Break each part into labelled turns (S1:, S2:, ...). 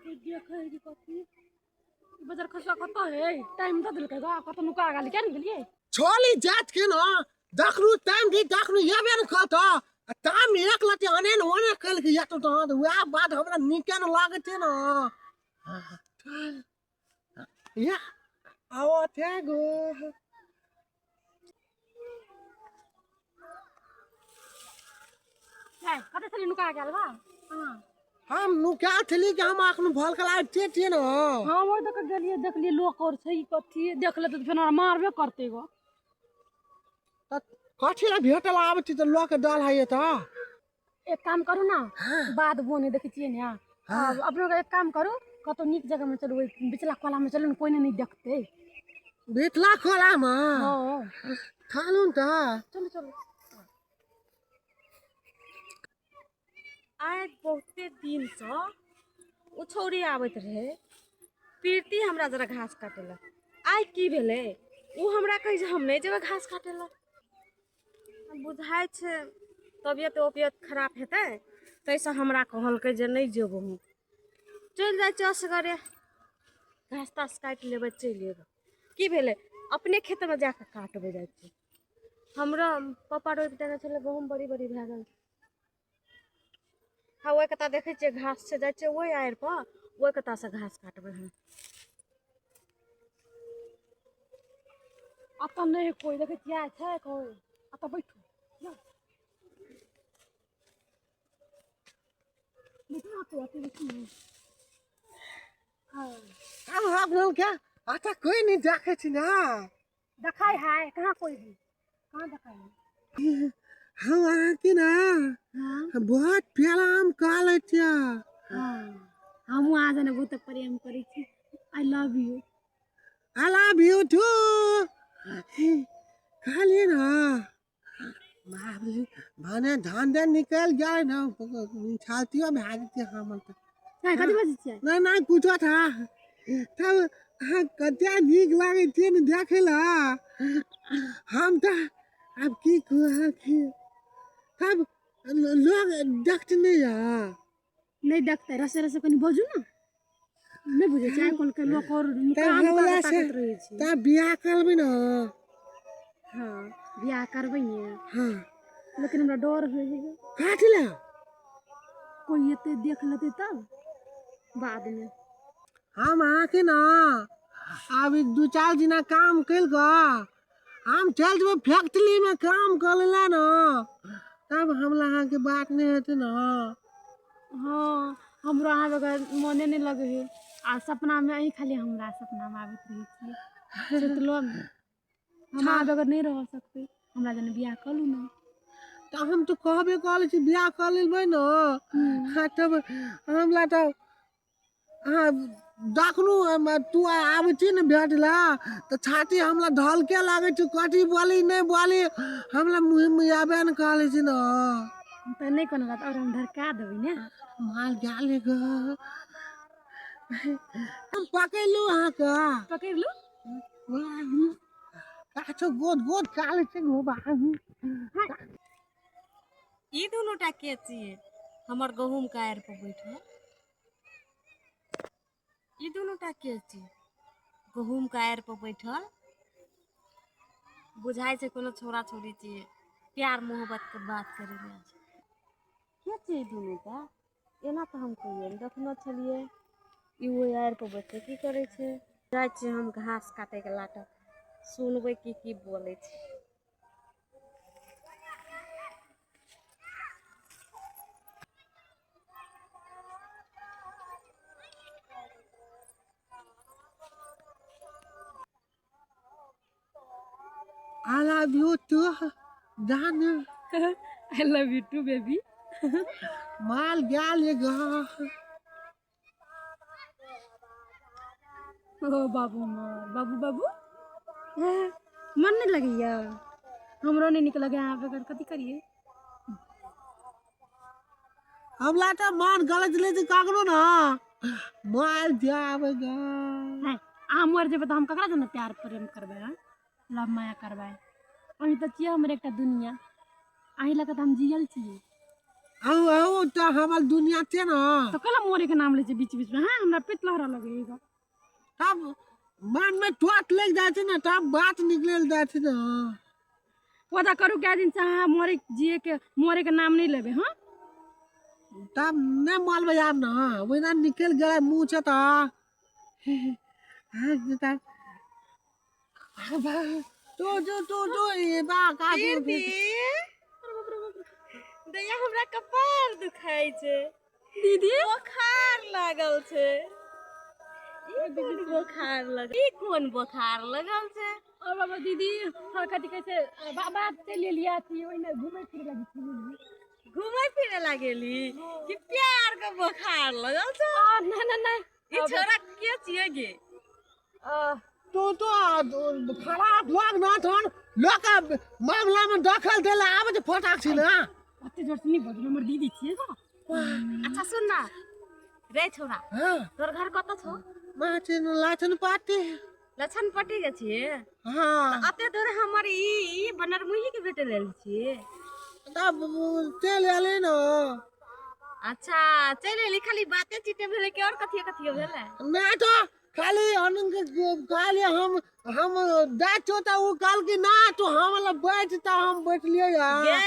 S1: कोई देखे है कि कथी बजर खसुआ कतऽ है टाइम दऽ देलकै गा कतऽ नुका गेल किया ने गेलियै
S2: छोली जात के न दखनु टाइम दी दखनु एबे न कहत आ ताम एक लते अने न ओने कल के यतो त वएह बात हमरा नीके न लागै छै न या आओ थे गो
S1: कतऽ छली नुका गेल बा हाँ
S2: हम नुका छली कि हम अखन भल कला आबिते छियै न
S1: हम ओहि दऽ कऽ गेलियै देखलियै लोक आओर छै ई कथी देख लेतै तऽ फेर हमरा मारबे करतै गो
S2: तऽ कथी लए भेटल आबै छी तऽ लऽ के डल है तऽ
S1: एक काम करू ने बाद बोने देखै छियै ने आब अपनो एक काम करू कतौ नीक जगह में चलू ओहि बिचला खोला में चलू ने कोई नहीं देखते
S2: बिचला खोला में
S1: हाँ
S2: चलू ने तऽ
S1: चलू चलू
S3: आइ बहुते दिनसँ ओ छौड़ी आबैत रहै प्रीति हमरा जरा घास काटै लए आइ की भेलै ओ हमरा कहै छै हम नहि जेबै घास काटै लए बुझाइ छै तबियत उबियत खराब हेतै ताहिसँ हमरा कहलकै जे नहि जेबौ हम चलि जाइ छियै असगरे घास तास काटि लेबै चलि अयबै की भेलै अपने खेतमे जा कऽ काटबै जाइ छियै हमरो पापा रोपि देने छलै गहूँम बड़ी बड़ी भए गेल हँ ओहि कता देखै छियै घास छै जाइ छियै ओहि आड़िपर ओहि कतासँ घास काटबै हम
S1: एतऽ नहि है कोई देखै छियै छै कोई एतऽ बैठू जाउ। बैठू ने एतऽ, एतऽ बैठू ने। हाँ
S2: हम हम क्या अच्छा कोई नहीं देखै छी ना
S1: देखाय है कहाँ कोई है कहाँ देखाय है
S2: हम अहाँके ना
S1: हाँ
S2: बहुत प्यारा कऽ लै छियै
S1: हाँ हमहूँ अहाँ जेना बहुत प्रेम करै छी I love you
S2: I love you too कहलियै ना बाप भने धान देन निकलि गेल ने छातियो भए जेतै हमर तऽ
S1: नहि कथी बजै छियै
S2: नहि नहि कुछो था तब अहाँ कते नीक लागै छियै ने देखै लए हम तऽ आब की कहू अहाँके तब लोग देखते नहि यऽ
S1: नहि देखतै रसे रसे कनि बजू ने नहि बुझै छै आइ काल्हिके लोक आओर नुका
S2: तब
S1: नुका
S2: हमरा
S1: कऽ
S2: से
S1: ताकैत रहै छै
S2: तब बियाह करबै ने
S1: हँ बियाह करबै ने
S2: हँ
S1: लेकिन हमरा डर होइ है
S2: काट ले
S1: कोई एतै देख लेतै तब बादमे
S2: हम अहाँके ने आब ई दू चारि दिना काम करि कऽ हम चलि जेबै फैक्ट्रीमे काम करै लए ने तब हमरा अहाँके बात नहि हेतै ने
S1: हँ हमरो अहाँ बगैर मोने नहि लगै है आ सपनामे अहीं खाली हमरा सपनामे आबैत रहै छियै सुतलोमे हम अहाँ बगैर नहि रह सकबै हमरा जेना बियाह कऽ लू ने
S2: तऽ हम तऽ कहबे करै छी बियाह कऽ लेबै ने हँ तब हमरा तऽ अहाँ दखनु तू आबै छी ने भेट लए तऽ छाती हमरा ढलके लागै छै कथी बोली नहि बोली हमरा मुँहमे आबे ने कहै छै ने
S1: तऽ नहि कोनो बात आओर हम धड़का देबै ने
S2: माल गेल ग हम पकड़लू अहाँके
S1: पकड़ि लू
S2: काछो गोद गोद काल छै गो बाहु
S3: ई दुनू टा के छियै हमर गहूँम के आड़ि पर बैठल ई दुनू टा के छियै गहूँम के आड़ि पर बैठल बुझाइ छै कोनो छोरा छोरी छियै प्यार मोहब्बत के बात करै लए के छियै ई दुनू टा एना तऽ हम कहियो नहि देखने छलियै ई ओहि आड़ि पर बैठ कऽ की करै छै जाइ छियै हम घास काटैके लाटऽ सुनबै की की बोलै छै
S2: I love you too जान
S1: I love you too baby
S2: माल गेल ग
S1: ओ बाबू हमर बाबू बाबू मन नहि लगैया हमरो नहि नीक लगैया अहाँ बगैर कथी करियै
S2: हमरा तऽ मान गलत ले छै ककरो ने माल जाब ग
S1: है अहाँ मरि जेबै तऽ हम ककरा जेना प्यार प्रेम करबै हँ लव माया करबै अहीं तऽ छियै हमर एकटा दुनिया अहीं लऽ कऽ तऽ हम जियल छियै
S2: आउ आउ तऽ हमर दुनिया छै ने।
S1: तऽ कला मरे के नाम लै छै बीच बीच में। हाँ, हमरा पेट लहरा लगे है।
S2: तब मन में चोट लग जाइ छै ने, तब बात निकलि जाइ छै ने।
S1: वादा करू कए दिन से अहाँ मरे जिए के मरे के नाम नहीं लेबै। हाँ,
S2: तब नहि मरबै आब ने, ओहिना निकलि गेलै मुँह छै तऽ। तू तू तू तू ई बा का
S3: दैया, हमरा कपार दुखाइ छै।
S1: दीदी,
S3: बोखार लागल छै। ई कोन बोखार लगल? ई कोन बोखार लगल छै?
S1: और बाबा दीदी, हाँ, कथी कहै छै, बात चलि एलियै अथी ओहिना घुमै फिरै लागी छलियै।
S3: घुमै फिरे लागेली कि प्यार के बोखार लगल छै?
S1: आ, नहि नहि नहि।
S3: ई छोरा के छियै गे?
S2: तू तो खराब लोग ना थन लोक मामला में दखल देला आबै छै फटाक छी ना।
S1: ओते जोर से नहि बजलू, हमर दीदी छियै गो।
S3: अच्छा सुन ना रे छोरा।
S2: हाँ।
S3: तोर घर कतऽ छौ?
S2: माछी लाछन पाटी।
S3: लछन पट्टी के छियै?
S2: हाँ।
S3: अते दूर हमर ई बनरमुही के भेटे लेल छियै?
S2: तब चलि एली ने।
S3: अच्छा, चलि एली। खाली बाते चीते भेलै कि और कथियो कथियो भेलै?
S2: नहि तो खाली अनंग खाली हम दै छौ तऽ ओ कहल कि ना तू हम लग बैठ, तऽ हम बैठलियै यार।
S3: गे,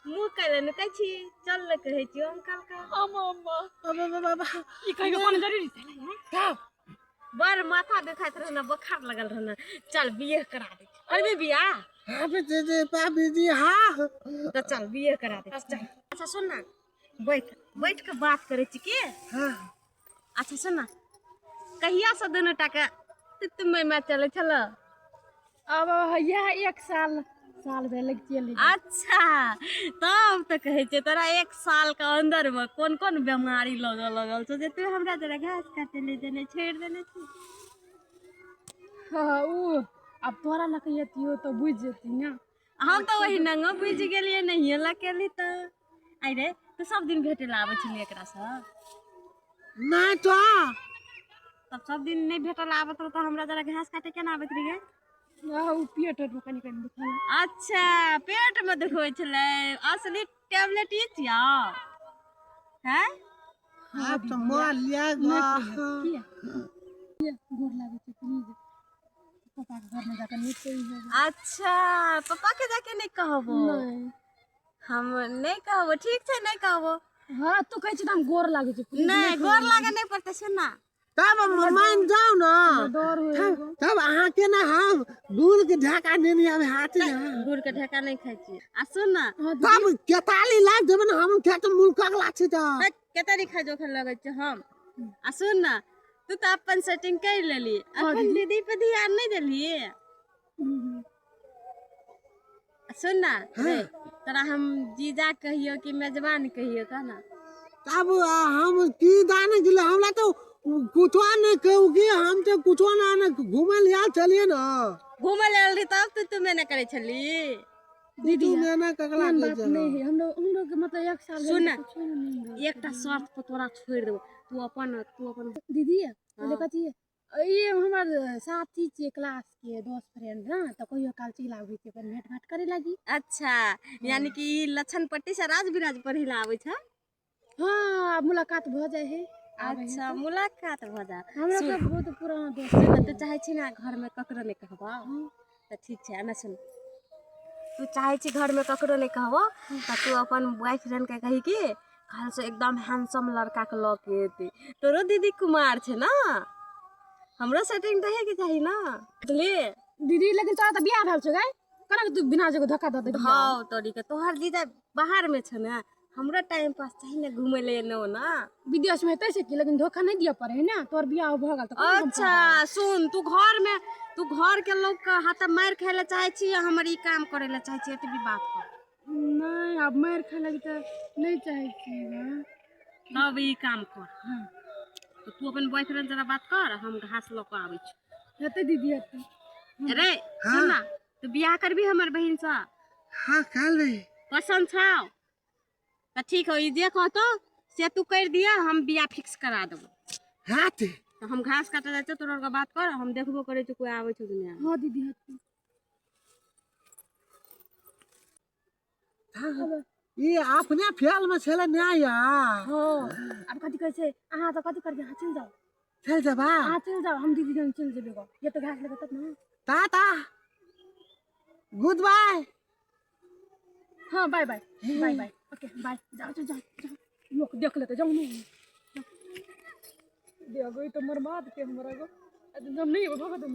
S3: मुँह कैले ने कहै छी, चल ने कहै छियौ हम काल्हि।
S1: अम्मा अम्मा।
S2: अबे बाबा।
S1: ई कहै के कोनो जरूरी छलै हैं?
S2: तब
S3: बड़ माथा दुखाइत रहे ने, बोखार लगल रहे ने। चल बियाह करा दे। करबी बियाह?
S2: हाँ दीदी, भाभी जी, हाँ।
S3: तऽ चल बियाह करा दे, चल। अच्छा सुन ना, बैठ बैठ के बात करै छी के।
S2: हाँ।
S3: अच्छा सुन ना, कहिया से दुनू टाके तुम में चलै छल?
S1: अब इएह एक साल साल भेल चलि।
S3: अच्छा, तब तऽ कहै छै तोरा एक साल के अंदर में कोन कोन बेमारी लगल लगल छौ जे तू हमरा जरा घास काटे ले देने छोड़ि देने छी?
S1: हाँ, उ आब तोरा लऽ के अतियो तऽ बुझि जेती ने।
S3: हम तऽ वही नंगो बुझि गेलियै, नहिये लकेली तऽ। आइ रे, तू सब दिन भेटे ला आबै छली एकरासँ?
S2: नहि तो।
S3: तब सब दिन नहि भेटल आबत रह तऽ हमरा जरा घास काटे केना आबैत रहियै?
S1: उ पेट मे कनि कनि दुखाइ।
S3: अच्छा, पेट में दुखबै छलै। असली टैबलेट ई छियौ हैं?
S2: आब तऽ मर लिया गा।
S1: किया किया? गोर लागै छै, प्लीज पापा के घर में जाकर नहीं कहियो।
S3: अच्छा, पप्पा के जाके नहि कहबो?
S1: नहि।
S3: हम नहि कहबो, ठीक छै, नहि कहबो।
S1: हाँ, तू कहै छी तऽ हम गोर लागै छै, प्लीज।
S3: नहि, गोर लागे नहि पड़तै, सुन ना।
S2: तब मान जाउ ने।
S1: डर होइ।
S2: तब तब अहाँके ने हम गुड़ के ढाका नेने आबै हाथी ने।
S3: गुड़ के ढेका नहि खाइ छियै। आ सुन ना।
S1: हाँ।
S2: तब केताली लाग देबै ने, हम खेत मुल्कक लाछी तऽ।
S3: कते नहि खाइ जोखन लगै छै हम। आ सुन ना, तू तऽ अपन सेटिंग कर लेली, अपन दीदी पे ध्यान नहि देलही। आ सुन ना रे, तोरा हम जीजा कहियो कि मेजबान कहियो, कह ना।
S2: तब हम की दाने गेलै, हमरा तऽ कुछो नहि कहू कि हम तऽ कुछो ना ने, घूमै लए आयल छलियै ने।
S3: घूमे ले आयल रही तब तू तू मेने करै छली?
S1: दीदी,
S2: तू मेना ककरा
S1: एहन
S2: कहै
S1: बात
S2: छै?
S1: नहि है। हमलोग के मतलब एक साल भेल।
S3: सुन ना।
S1: कुछो नहीं भेल।
S3: एकटा शर्त पर तोरा छोड़ि देबो, तू अपन
S1: दीदी, पहिले कथी, ई हमर साथी छियै, क्लास के दोस्त, फ्रेंड। हाँ, तऽ कहियो काल चलि आबै छै अपन भेंट घाट करे लागी।
S3: अच्छा, यानी कि ई लछन पट्टी से राज बिराज पढ़ै लए आबै छै?
S1: हाँ, मुलाकात भऽ जाइ है, आबै है।
S3: अच्छा, मुलाकात भऽ जा।
S1: हमरा के बहुत पुराना दोस्त।
S3: सुन ना, तू चाहै छी ना घरमे ककरो नहि कहबो तऽ ठीक छै। एना सुन, तू चाहै छी घरमे ककरो नहि कहबो तऽ तू अपन बॉयफ्रेंड के कही कि कल से एकदम हैंडसम लड़का के लऽ के एतै। तोरो दीदी कुमार छै ना, हमरो सेटिंग तऽ के चाही ना, बुझलियै?
S1: दीदी, लेकिन तोरा तऽ बियाह भेल छौ गै, केना तू बिना जगह धोखा दऽ देबही?
S3: हँ, तोरी के तोहर जीजा बाहर में छै ने, हमरो टाइम पास चाही ने, घूमे ले एने ओना।
S1: विदेश में हेतै से की, लेकिन धोखा नहि दिअ पड़े है ने। तोहर बियाह भऽ गेल तऽ कोना हम?
S3: अच्छा सुन, तू घर में तू घर के लोग के हाथ मारि खाय ले चाहे छी या हमर ई काम करे ले चाहे छी, एतबी बात कर।
S1: नहि, आब मारि खाय लागी तऽ नहि चाहै छियै गे।
S3: तब ई काम कर।
S1: हाँ।
S3: तो तू अपन बॉयफ्रेंड जरा बात कर, हम घास लऽ कऽ आबै छी।
S1: हेतै दीदी, हेतै।
S3: अरे सुन ना, तू बियाह करबी हमर बहिन से?
S2: हाँ, कर।
S3: पसंद छौ तऽ ठीक हो, ई जे कहतो से तू कर दिया, हम बियाह फिक्स करा देबो।
S2: हाँ।
S3: तऽ हम घास काटे जाइ छियौ, तोरा आरके बात कर, हम देखबो करै छियौ कोइ आबै छौ कि नहि।
S1: हाँ दीदी, हेतै।
S2: ई अपने फेल में छले नया।
S1: हाँ, आब कथी कहै छै अहाँ? तऽ कथी करबै? अहाँ चलि जाउ।
S2: चल जेबा।
S1: अहाँ चलि जाउ, हम दीदी जन चलि जेबै गऽ, जते घास लेबै तब ने।
S2: टाटा, गुड बाय।
S1: हाँ, bye bye bye bye, okay bye. जाओ जाओ जाओ जाओ, लोक देख लेते, जाओ नहीं देखो, ई तो मरमाद के हमरा गो। हम नहीं एबै, भगा दो।